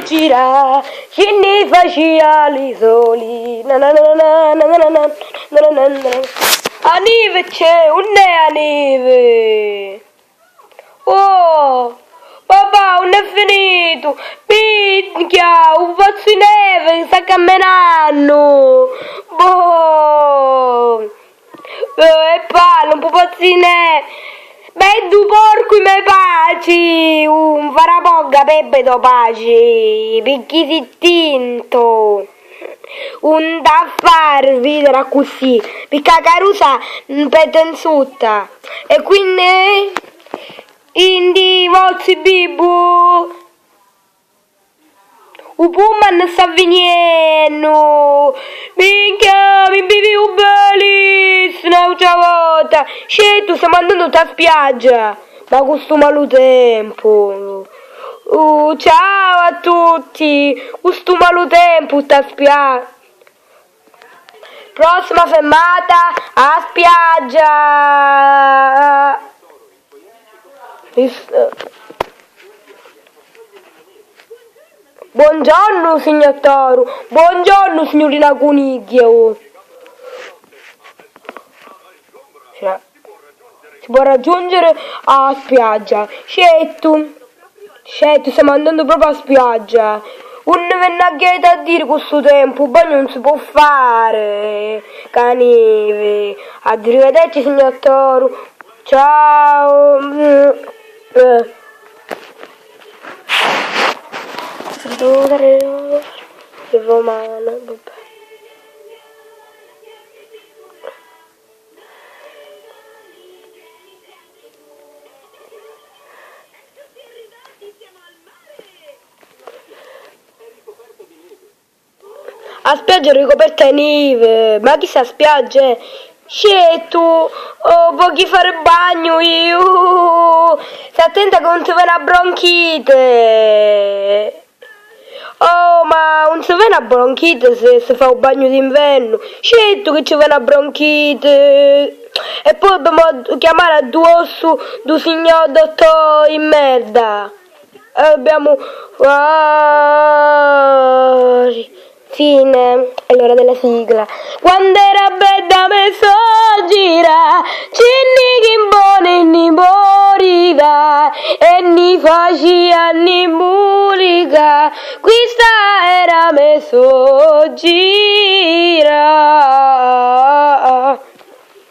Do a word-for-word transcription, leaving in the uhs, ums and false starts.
Gira, chi nni facia li soli. Na na na na na na na na na na na na. A nivi c'è, unn'è a nivi? Oh, papà, unn'è finitu? Minchia, un pazzu di nevi sta camminannu! Boh! Eh, e parra un pupazzu di nevi! Beddu porcu i me paci! Un farapogga pebbe do paci, picchì si tintu! Un t'ha fari vidiri accussì, picchì a carusa 'n pete 'n sutta, e quinni in di vozzi bibbu, u pullman sta viniennu, minchia, mi bivi u belis n'autra vota, scettu, stamu andannu nta spiaggia, ma cu stu malu tempu, uh, ciao a tutti, cu stu malu tempu sta spiaggia. Prossima fermata, a spiaggia. Is- Buongiorno, signor Toru. Buongiorno, signorina Cuniglio. Cioè, si può raggiungere a spiaggia. Certo. Certo, stiamo andando proprio a spiaggia. Unn'è vennu a gheta a diri cu stu tempu, u bagnu nun si pò fari, ca nivi. Arrivederci, signor Toru. Ciao. Mm, eh. Salutare il romano, vabbè. A spiaggia è ricoperta di nivi, ma chissa spiaggia è? Scettu, oh, vogghi fari bagnu iu! Sta attenta ca nun ti veni a bronchite! Oh, ma nun si veni a bronchite se si fa u bagnu d'invernu? Certu chi ci veni a bronchite! E poi dobbiamo chiamare adduossu du signor dottore in merda! E abbiamo... Fine. È l'ora della sigla. Quand'era bedda me soggira, ci nni chi boni nni moriva e nni facia nni murica. Quista era me soggira.